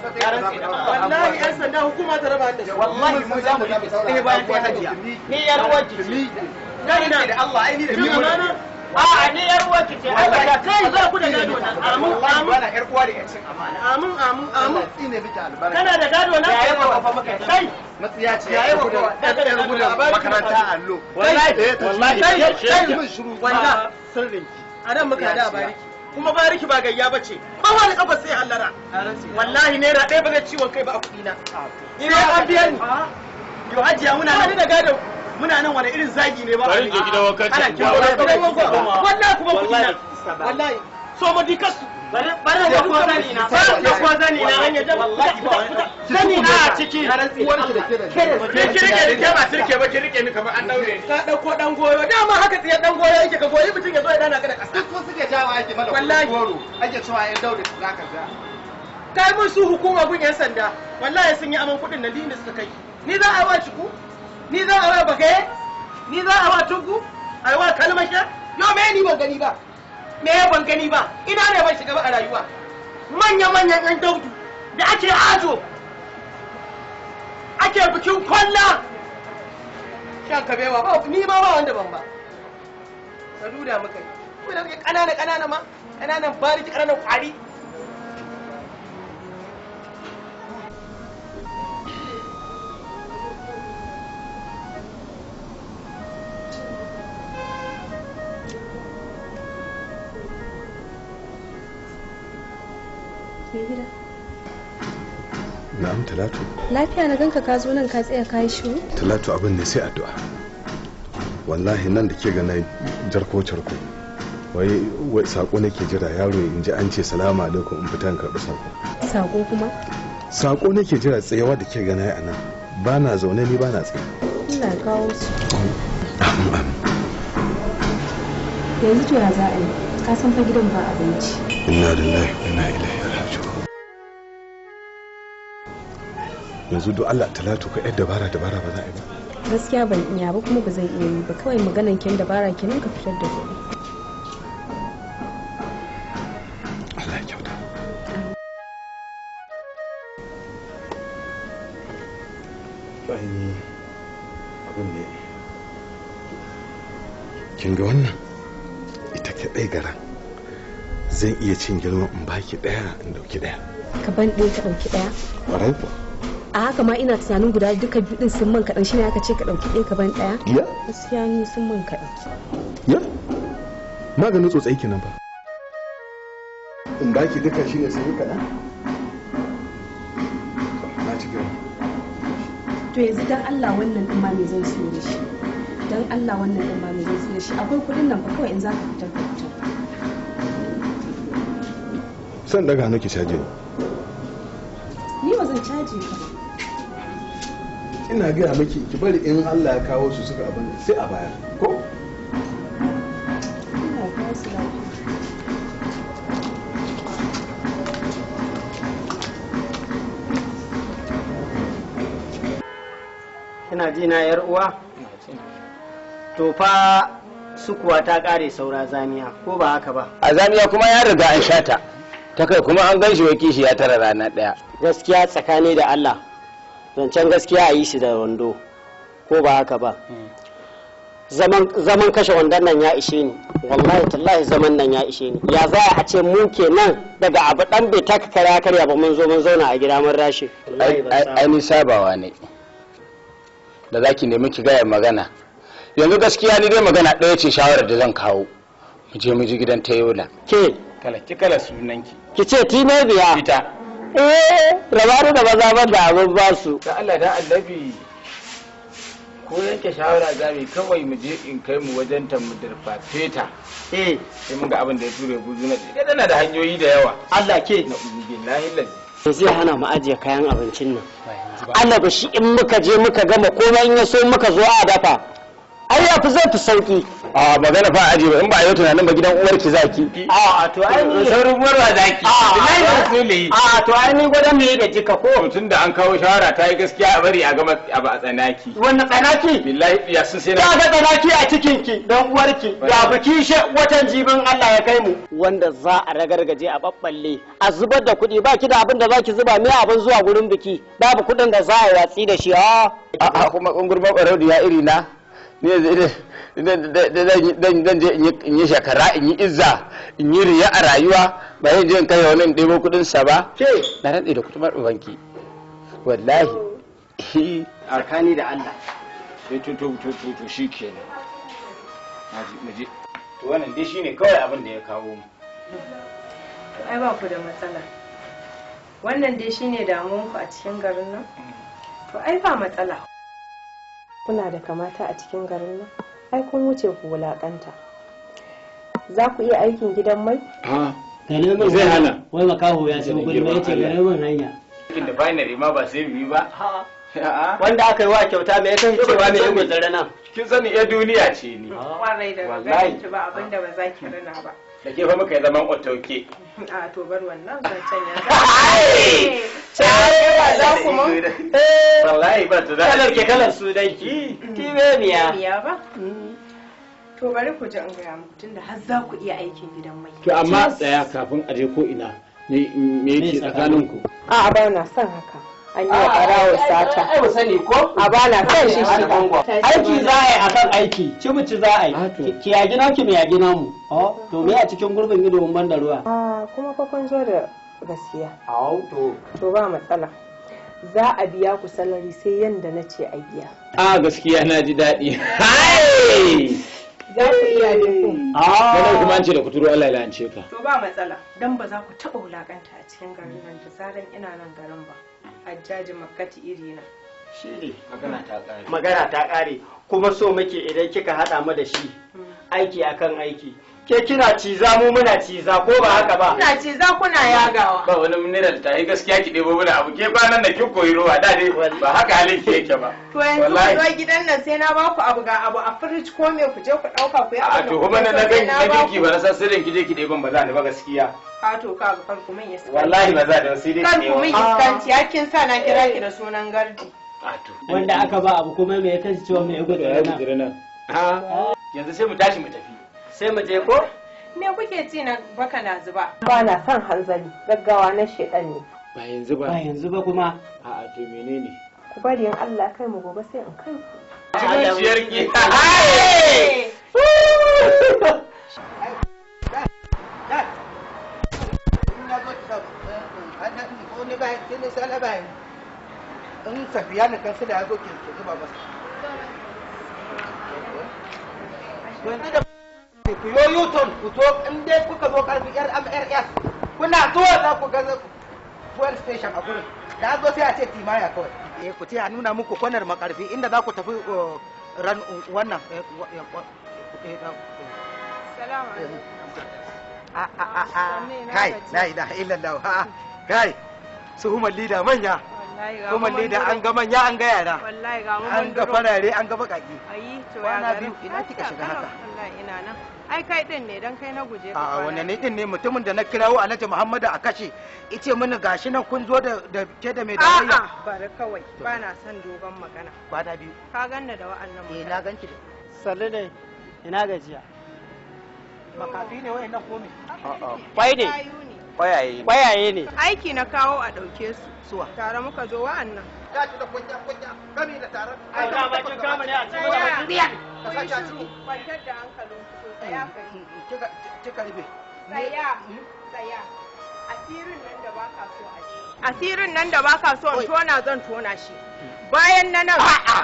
Wallahi yan sanda hukuma ta raba ni da su. Wallahi mu za mu rike Ɗaya bayan ɗaya hajiya. Ni yar uwarki ce. Na ina da Allah ai ni da Ni amana. A'a ni yar uwarki ce. Ai ba ta Kai za ku da gado na. Amin amin. Bana yar uwa da yar cin amana. Amin amin amin. Tsine miki albarka. Kana da gado na? Yaya babba fa muka yi. Kai. Matsiya ce. Yayi wa kowa. Yar gudun makaranta allo. Wallahi Wallahi. Kai Kai kai mun shiru. Wanda Sirrinki. a nan muka da bariki. Kuma bariki ba gayya bace. Kowa da kafa sai hallara. Wallahi naira ɗaya ba zai ciwon kai ba a kuɗi na. Sai an biya ni. Yo hajiya muna Ba ni da gado. Muna nan wani irin zagi ne ba. Bari je gidan wanka Ana ce. kin Gidan wanka. Wallahi kuma kuɗi na. Wallahi. So ma dikasu. Bari bari da ko zani na. Bari da ko zani na hanyar da Wallahi ba wani. Zani na a ciki. Uwarki da ke da Ke ki rike ni ke ba sirke ba ki rike ni kamar an daure ni. Ka ɗauko ɗan goyo. Dama haka tsiyar ɗan goyo yake, ka goyi mutum ya zo ya dana ka da ƙasa. Duk su suke jawa ake mana Wallahi. goro. Ake cewa yan dauda za ka za. Kai mun su hukuma gun yan sanda. Wallahi sun yi aman kuɗin nan da suka kai. Ni za a wa ciku? Ni za a wa bagaye? Ni za a wa tunku? A wa kalmasha? Yo me ni ban gani ba. Me ban gani ba? Ina ne ban shiga ba a rayuwa. Manya manyan yan daudu da ake ajo. Ake bikin kwalla. Shan kabewa ba ni ma ba wanda ban ba. Saduda muka yi. Kuma da muke ƙanana ƙanana ma, ƙananan bariki ƙananan ƙwari. Mai gida. Na'am Talatu. Lafiya na ganka ka zo nan ka tsaya ka yi shiru? Talatu, abin ne sai addu'a. Wallahi nan da ke ga na jarko jarko. Wai wai sako nake jira yaro in ji an ce salamu alaikum in fita in karɓi sako. Sako kuma? Sako nake jira, tsayawa da ke ga na yi a nan. Ba na zaune ni ba na tsaye. Allah ya kawo su. Yanzu to ya za a yi? Ka san fa gidan ba abinci. Inna lillahi wa inna ilaihi raji'un. Yanzu do Allah Talatu, ka yar dabara dabara ba za a yi ba. Gaskiya ban iya ba kuma ba zan iya yi ba, kawai maganan kin dabara kenan ka fitar da kuɗi. Allah ya kyauta. Ai abin ne. Kin ga wannan? Ita kaɗai gara. Zan iya cin girman in baki ɗaya in ɗauki ɗaya. Ka ban ɗaya ka ɗauki ɗaya. Ƙwarai kuwa. A haka ma ina tunanin guda duka biyu ɗin sun man kaɗan, shine aka ce ka ɗauki ɗaya ka ban ɗaya. Ya? Gaskiya ni sun man kaɗan. Ya? Maganin tsotsai kenan fa. In baki duka shine sun yi kaɗan? To, na ci girma. To yanzu dan Allah wannan ɗin ma me zan siyo da shi? Dan Allah wannan ɗin ma me zan siyo da shi? Akwai kuɗin nan fa, kawai in za ka fitar ka fitar. San daga hannu ki caje ni. Ni ba zan caje ka ba. Ina gaya miki ki bari in Allah ya kawo su suka abin sai a bayar. Ko? Kina ji na yar uwa? To fa sukuwa ta kare saura zamiya, ko ba haka ba? A zamiya kuma ya riga an shata ta kai, kuma an gan shi wai kishi ya tara rana ɗaya. Gaskiya tsakani da Allah, zancen gaskiya a yi shi da wando, ko ba haka ba? Zaman kashe wandon nan ya ishe ni, wallahi tallahi zaman nan ya ishe ni. Ya za a ce mu kenan daga abu dan bai taka karya karya ba mun zo mun zauna a gida mun rashe. Ai ni sabawa ne da zaki nemi ki gaya magana. Yanzu gaskiya ni dai magana ɗaya ce, shawarar da zan kawo, mu je mu ji gidan Tayola. Ke kala ki kala sunanki. Ki ce Tinobiya. Ita. Eh, rabani da maza ban da abin ba su. Da Allah da Annabi, ko yanke shawara za mu kawai mu je in kai mu wajen ta mu dirfafe ta. Eh, sai mun ga abin da ya ture guzu na ɗaya, tana da hanyoyi da yawa. Allah ke. Na billahi lazi. Zai hana mu ajiye kayan abincin nan. Allah ba shi in muka je muka gama komai, in ya so muka zo a dafa. Ai ya fi zai fi sauki. A magana fa aje ba, in ba a yi tunanin ba gidan uwarki zaki. A to ai ni saurin uwar zaki. A a to ai ni gwadan me da jika ko. Tun da an kawo shawara ta yi gaskiya, a bari a gama abu a tsanaki. Wannan tsanaki? Billahi ya sun sai na. Ga tsanaki a cikin ki dan uwarki. Ga biki she watan jibin Allah ya kai mu. Wanda za a ragargaje a babballe a zubar da kuɗi, ba ki da abin da zaki zuba, me abin zuwa gurin biki, babu kuɗin da za a watsi da shi. A a kuma kungurban ɓarau ya iri na. Ni zan je in yi shakara, in yi izza, in yi riya a rayuwa, ba zan je in kai wani in ɗebo kuɗin sa ba. Na rantse da kutumar ubanki wallahi. Tsakani da Allah. Sai to to to to to shikenan, mu je. To wannan dai shine kawai abin da ya kawo mu. To ai ba ku da matsala, wannan dai shine damuwanku a cikin garin nan. To ai ba matsala. Kuna da kamata a cikin garin nan, ai kun wuce ku wulakanta. Za ku iya aikin gidan mai? Zai hana. Wai makaho ya sai gulma yace gare mun hanya. Aikin da binary ma ba sai biyu ba. Wanda aka yi wa kyauta me ya kai cewa me ya gutsara nan? Kin sani ya duniya ce ni. Kwarai da ganin ki ba abin da ba za ki rina ba. Da ke fa muka yi zaman otoke. A to bar wannan zancen ya za. Za ku mun? Wallahi ba ta da. Kalar ke kalar su danki. Tibe miya. Miya ba? To bari ku ji in gaya muku, tunda har za ku iya aikin gidan mai. To amma tsaya kafin a je ko ina, me yake tsakaninku? A'a ba na son haka. An yi wa ɓarawo sata. Ai ba sani ko? A ba na son shi shi. Aiki za a yi akan aiki, ci mu ci za a yi. Ki yagi naki mu yagi namu. To me a cikin gurbin ido mun ban da ruwa. Kuma fa kun zo da gaskiya. Au to. To ba matsala. Za a biya ku salari sai yanda na ce a biya. A gaskiya na ji daɗi. Za ku iya ne ku. Wannan kuma an ce da kuturu Allah ya la'ance ka. To ba matsala, dan ba za ku taɓa wulakanta a cikin garin nan da zaran ina nan garin ba. Hajjaji Makkati iri na. Shi ne. Magana ta ƙare. Magana ta ƙare, kuma so muke idan kika haɗa mu da shi aiki akan aiki. Ke kina ciza mu muna ciza, ko ba haka ba? Ina ciza kuna yagawa. Ba wani mineral ta yi gaskiya ki ɗebo mana abu, ke kwanan da kin koyi ruwa da dai ba haka halin ki yake ba. To yanzu ku zo gidan nan sai na baku abu, ga abu a fridge ko me, ku je ku ɗauka ku yi A abu. to kuma na gan na girki ba na san sirrin ki je ki ɗebon ba za ni ba gaskiya. A to ka ga kar ku min iskanci. Wallahi ba za ni sai dai Kar ki ku min ɗebo. iskanci, ya kin sa na kira ki da sunan gardi. Wanda aka ba abu kuma me ya kashi cewa me ya gutsura nan? Yanzu sai mu tashi mu tafi. Sai mu je ko? Me kuke ci na baka na zuba? Ba na son hanzari, gaggawa na shedan ne. Ba yanzu ba. Ba yanzu ba kuma. A'a to menene? Ku bari in Allah kai mu gobe sai in kai ku. Zuciyarki. In safiya na kansu da ya zo ke zuba masa. Yanzu da ku yo yuton ku zo, in dai kuka zo karfi RMRS kuna zuwa za ku ga fuel station a gurin da zo, sai a ce timaya kawai. Eh, ku ce a nuna muku kwanar Makarfi inda za ku tafi ran wannan. Salamu alaikum. A a a kai, la ilaha illallah, kai su humar lida manya. Wallahi ga Kuma mu da an ga manya an ga yara. Wallahi ga mu An mun ga duro. farare an ga bakaki. Ayi to ya Kwana garin. biyu ina kika shiga haka? Wallahi ina nan. Ai kai din ne dan kai na guje ka. A kwana wannan ne din ne mutumin da na kirawo Alhaji Muhammadu a kashe. Ice mini gashi nan kun zo da da ke da mai da A'a bari kawai ba na son dogon magana. Kwana biyu. Ka ganna da wa'annan Eh na ganki da. Sannu dai, ina gajiya. Makafi ne wayannan ko me? Kwai ne. Kwayaye. Kwayaye ne. Aiki na kawo a ɗauke su. Suwa. Tare muka zo wa'annan. Gashi da kunya kunya gami da taron. Ai dama kin kama ne a cikin Tsaya. biyan. Ku yi shiru. Kwantar da hankalinku to tsaya ka ji. Kika kika rufe. Tsaya. Tsaya. Asirin nan da baka so a ji. Asirin nan da baka so in tona zan tona shi. Bayan na nan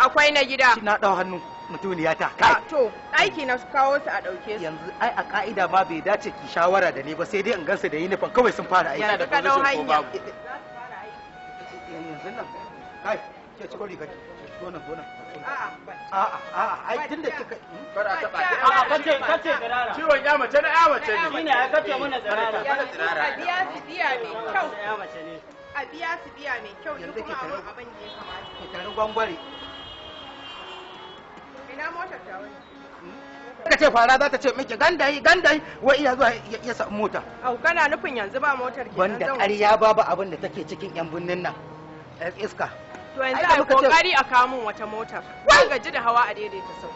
akwai na gida. Na dau hannu mutuniyata. Kai. To aiki na kawo su a ɗauke su. Yanzu ai a ka'ida ma bai dace ki shawara da ni ba sai dai in gansu da yunifon kawai sun fara aiki. Yanzu ka dau hanya. Yanzu nan. Kai, ke ci gori kake. Zo nan, zo nan. A'a. A'a, a'a, ai tunda kika Kar a taɓa ki. A'a kace kace tsirara. Ciwon ya mace na ya mace ne. Shine ai kace mana tsirara. A biya su biya mai kyau. Ya mace ne. A biya su biya mai kyau ni kuma abin abin da ya kamata. Ki tare gwangware. Ina motar ta wani? Ka ce fara za ta ce miki gandayi gandayi wai iya zuwa ya samu mota. Au kana nufin yanzu ba motar kenan Banda zan ƙarya babu abin da take cikin yan birnin nan. Yar iska. To yanzu Ai, da ai muka ce- kokari a kawo min wata motar. Wai gaji da hawa a daidaita sau.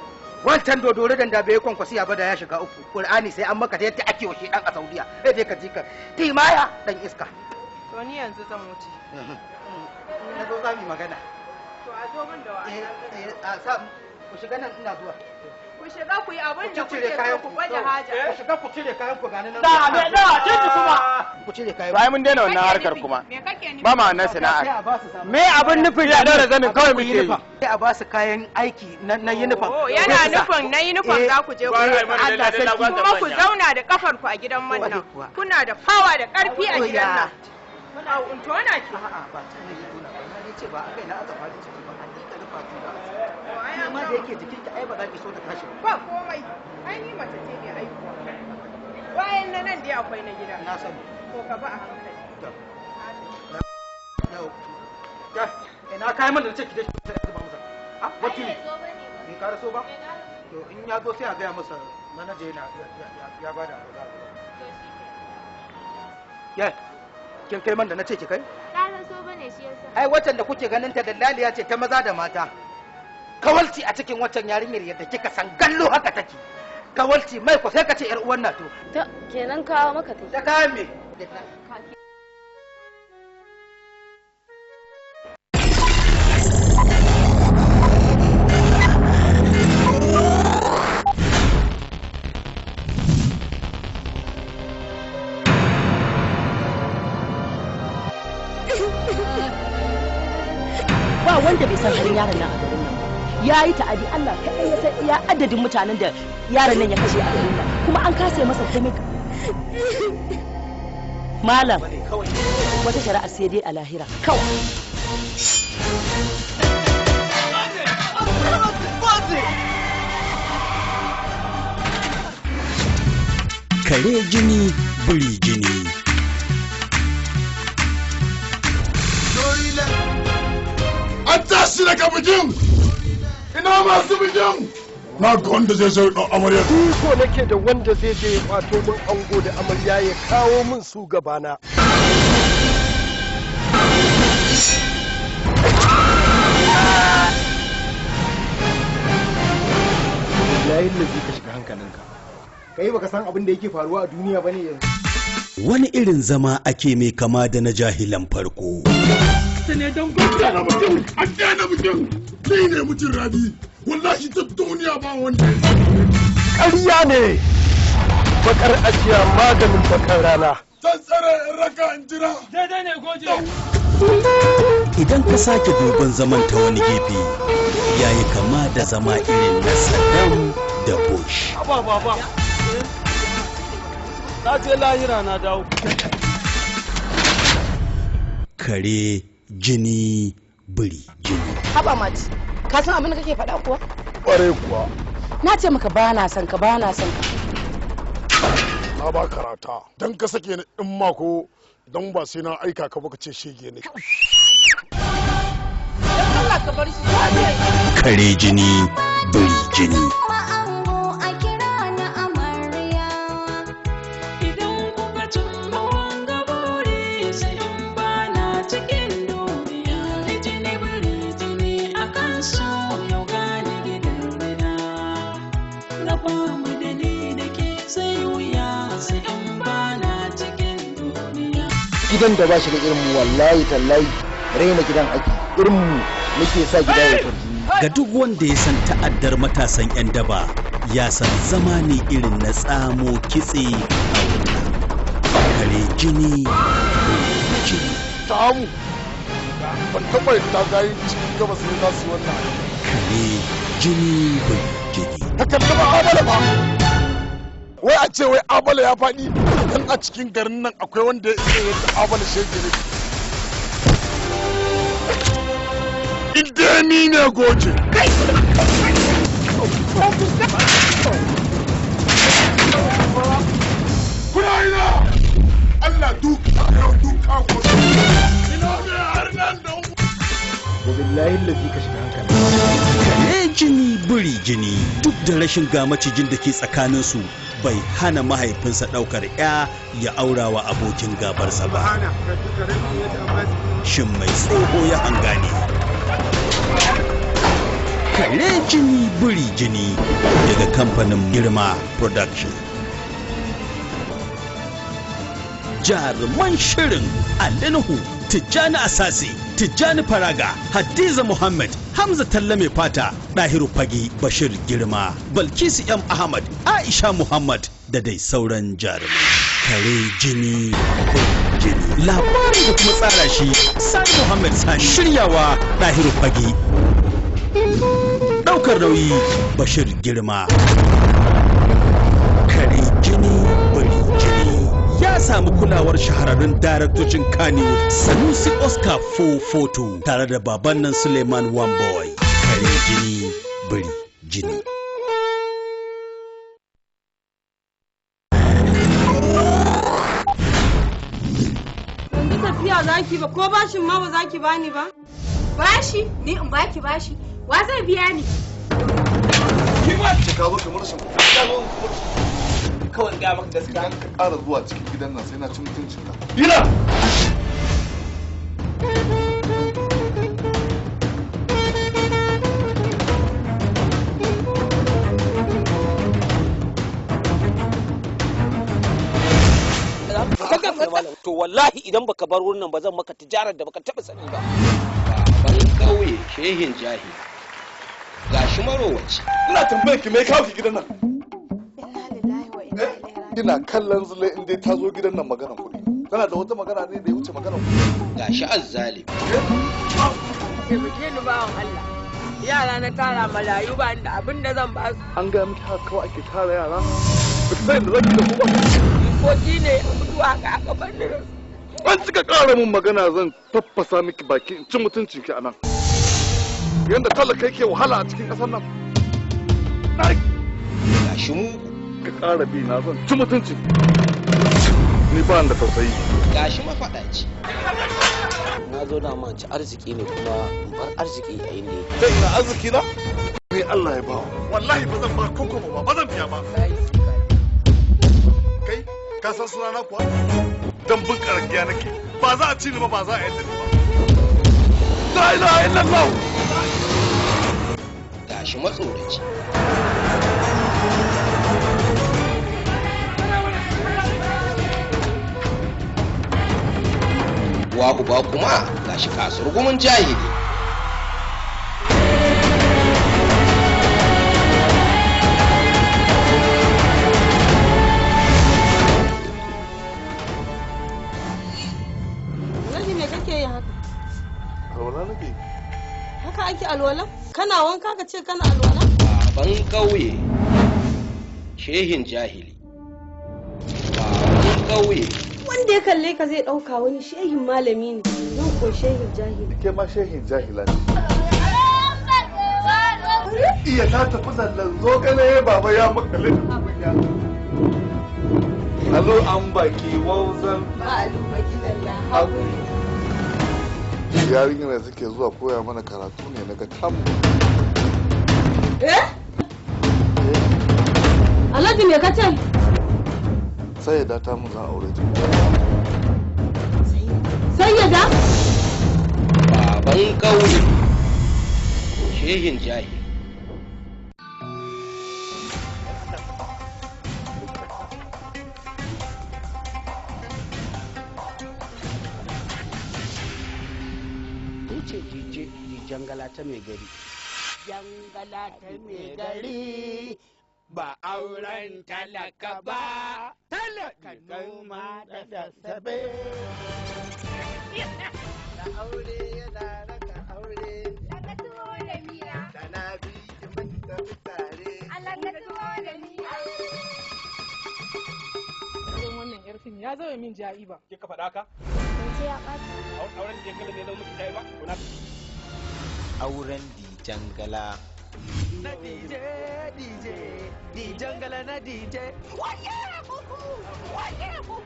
Wancan dodore dan da bai kwankwasiya ba da ya shiga uku. Qur'ani sai an maka ta yadda ake washe dan a Saudiya. Sai dai ka ji ka timaya dan iska. To ni yanzu zan wuce. Na zo za mu yi magana. To a zo min da wa'annan. A sa ku shiga nan ina zuwa. Ku shiga ku yi abin da Ku cire kuke kayan so ku gwada haja. Ku shiga ku cire kayan ku gani nan. Da me da titi kuma. Ku cire kayan. Ai mun daina wannan harkar kuma. Me kake nufi? Ba ma wannan Sai sana'ar. a ba su sabon Me abin nufin ya daura zanin kawai muke yi. Sai a ba su kayan aiki na uniform. Oh, yana nufin na uniform za ku je ku yi. Allah sarki. Kuma ku zauna da kafar ku a gidan man nan. Kuna da fawa da karfi a gidan nan. Au, in tona ki. A'a ba ta ne tona ba. Na ce ba a kai na aka fara ciki ba. Hakika rufa ta ba. Amma da yake jikinki ai ba za ki so ta tashi ba. Ba komai. Ai ni mace ce mai aihuwa. Bayan na nan dai akwai na gida. Na sani. To ka ba a hankali. Yau. Ya, ina kayan man da ce ki je ki zuba masa. Ah, wakili. Bai karaso ba? To in ya zo sai a gaya masa manaja yana ya bada abu za a zuba. Ya, kin kai man da na ce ki kai? Ƙara so bane shi yasa. Ai waccan da kuke ganin ta dallaliya ce ta maza da mata. Kawalci a cikin waccan yarinyar yadda kika san gallo haka take. Kawalci mai ko sai ka ce yar uwan na to. Ta kenan kawo maka take. Ta kayan me? Ba wanda bai san halin yaron nan a garin nan ba. Ya yi ta'adi Allah kaɗai ya san iya adadin mutanen da yaron nan ya kashe a garin nan. Kuma an kasa masa komai. Malam, wata shari'a sai dai a lahira kawai. Kare jini, biri jini. An tashi daga bikin! Ina masu bikin! Na ga wanda zai zo ɗan amarya. Iko nake da wanda zai je ya kwato min ango da amarya ya kawo min su gabana. Layin lazi ka shiga hankalinka. Kai baka san abin da yake faruwa a duniya bane yanzu. Wani irin zama ake mai kama da na jahilan farko. Ne don gwamnati bikin! An daina bikin! Ni ne mutum rabi! Wallahi ta duniya ba wanda ya Ƙarya ne! Bakar ajiya maganin bakar rana. Zan tsare in raka in jira. Daidai ne goje. Idan ka sake duban zaman ta wani gefe, yayi kama da zama irin na Saddam da Bush. Aba baba. Na je lahira na dawo. Kare jini, biri jini. Haba mati, ka san abin da kake faɗa kuwa? Ƙware kuwa. Na ce maka ba na son ka ba na son ka. Na ba karata. Dan ka sake ni in mako don ba sai na aika ka ba ka ce shege ne. ka bar shi. Kare jini, biri jini. Gidan da ba shi da irin mu, wallahi tallahi raina gidan ake. Irin mu muke sa gida ya kwarji. Ga duk wanda ya san ta'addar matasan 'yan daba, ya san zama ne irin na tsamo kitse a wuta. Kare jini, biri jini. Tamu ban taɓa yadda gayin cikin gabas ne za su yi wannan. Kare jini, biri jini. Ka kalli ma'amala ba. Wai a ce wai Abala ya faɗi, dan a cikin garin nan akwai wanda ya isa yadda Abala shege ne. Ideni ne goje. Kuna ina? Allah duka yau duka gobe. Ina ne har nan da Wabillahi lazi ka shiga hankali. Kare jini, biri jini, duk da rashin ga macijin da ke tsakaninsu bai hana mahaifinsa ɗaukar 'ya ya aurawa abokin gabarsa ba. Shin mai tsoho ya hanga ne? Kare jini, biri jini daga kamfanin Girma Production. Jaruman shirin: Alinuhu, Tijjani Asasi, Tijjani Faraga, Hadiza Muhammad, Hamza Talla Mai Fata, Ɗahiru Fage, Bashir Girma, Balkisu M. Ahmad, Aisha Muhammad da dai sauran jarumai. Kare jini, jini. Labarin da kuma tsara shi Sani Muhammad Sani, shiryawa Ɗahiru Fage. Ɗaukar nauyi Bashir Girma. Kare jini, bari jini. Ya samu kulawar shahararrun daraktocin Kannywood Sanusi Oscar 442 tare da baban nan Suleiman One Boy. Kare jini, biri jini. Yanzu tafiya zaki ba ko bashin ma ba zaki bani ba? Bashi? Ni in baki bashi? Wa zai biya ni? Ka zo kamar shin ka zo kamar Kawai ga maka gaskiya. Ka ƙara zuwa cikin gidan nan sai na ci mutuncin ka. Ina! To wallahi idan baka bar wurin nan ba zan maka tijarar da baka taba sani ba. Baban ƙauye shehin jahili. Gashi marowaci. Ina tambayar ki me kawo ki gidan nan? Ina kallon zule in dai ta zo gidan nan maganan kuɗi. Tana da wata magana ne da ya wuce maganan kuɗi. Gashi azzalimi. Taimake ni bawan Allah. Yara na tara marayu ba da abin da zan ba su. An gaya miki haka kawai ake tara yara. Ba ki san da zaki da ku ba. Jikoki ne mutuwa ka aka bar ni da su. An cika ƙara mun magana zan taffasa miki baki in ci mutuncin ki anan. Yanda talaka yake wahala a cikin ƙasar nan. Gashi mugu. Ka ƙara bi na zan ci mutuncin. Ni ba ni da tausayi. Gashi mafaɗaci. Na zo na manci arziki ne kuma in bar arziki a inda yake. Kai ina arziki na? Ni Allah ya bawa. Wallahi ba zan ba koko ba, ba zan biya ba. Kai ka san sunana kuwa? Dan bin karagiya nake. Ba za a ci ni ba, ba za a yadda ni ba. La ilaha illallah. Gashi matsoraci. Wa uba kuma gashi kasurgumin jahili. Alhaji me kake yi haka? Alwala nake. Haka ake alwala? Kana wanka ka ce kana alwala? Baban ƙauye shehin jahili. Baban ƙauye. Wanda ya kalle ka zai ɗauka wani shehin malami ne, nan ko shehin jahili. Ke ma shehin jahila ne. Iya ta tafi zallan zogale baba ya makale. Alo an baki wauzan. Ba alu baki zalla. Yarinyar da take zuwa koya mana karatu ne naga tamu. Eh? Alhaji me kace? Sayyada ta mu za a aure ta. Sayyada? Baban ƙauye, shehin jahi. Ce dj jangala ta mai gari. Jangala ta mai gari ba auren talaka ba, talaka noma da sassabe. Da aure yana raka aure. Daga tuwo da miya. Da na bi ki mun tafi tare. Allah ka tuwo da miya. Irin wannan yar fim ya zama min ja'iba. Kika faɗa ka? Zance ya ɓaci. Auren da kala ne zama miki ja'iba? Kuna auren dijangala. Na DJ DJ dijangala na DJ. Waye kuku! Waye kuku!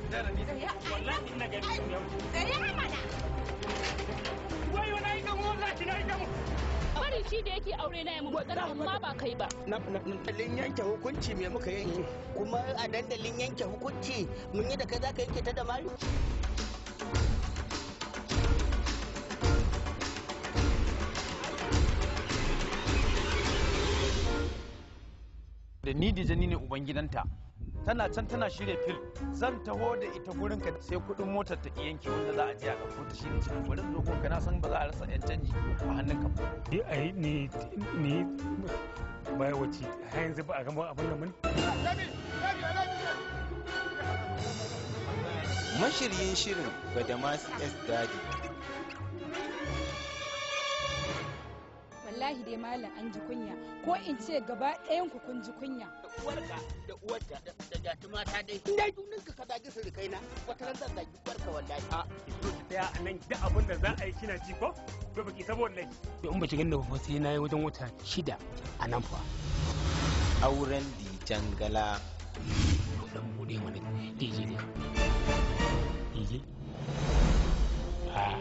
Wallahi ina gani ya wuce. Tsaya mana! Wai wani yi gamu wallahi na yi gamu. Bari shi da yake aure na ya mu matsala amma ba kai ba. Na dandalin yanke hukunci me muka yanke? Kuma a dandalin yanke hukunci mun yi da kai zaka yanke ta da mari? Da ni Dija ni ne uban gidanta. Tana can tana shirya fil. Zan taho da ita gurin ka sai kuɗin motar ta ki yanke wanda za a je a ɗauko ta shi ne ce bari in zo gunka na san ba za a rasa yan canji a hannunka ba. Ni ai ni ni baya wace har yanzu ba a gama abin nan bane. Mashiryin shirin Badamasi S. Dadi. Wallahi dai malam an ji kunya, ko in ce gaba ɗayan ku kun ji kunya. Uwarka da uwarta da jatuma ta dai. In dai juninka ka zagi surukaina, wata ran zan zagi uwarka wallahi. A ki zo ki tsaya a nan duk abin da za a yi kina ji ko? To baki sabo wallahi. To in baki ganni ba sai na yi wajen wata 6 a nan fa. Auren dijangala. Dan bude mana DJ ne. DJ. Ah.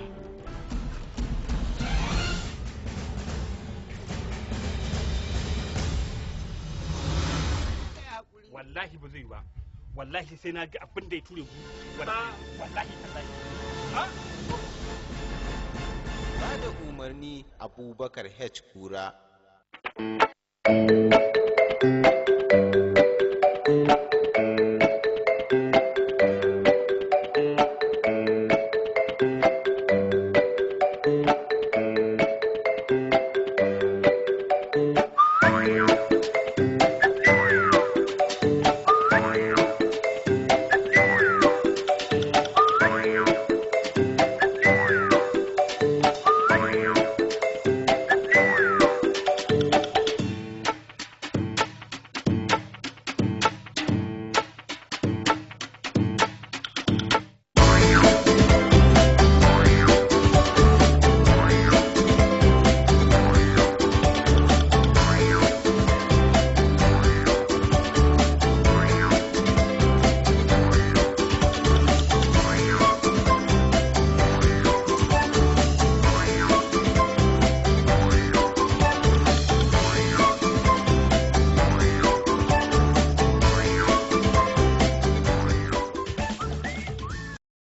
Wallahi ba zai yi ba. Wallahi sai na ga abin da ya ture ku. Wallahi tallahi. Ha? Ba da umarni Abubakar H. Kura.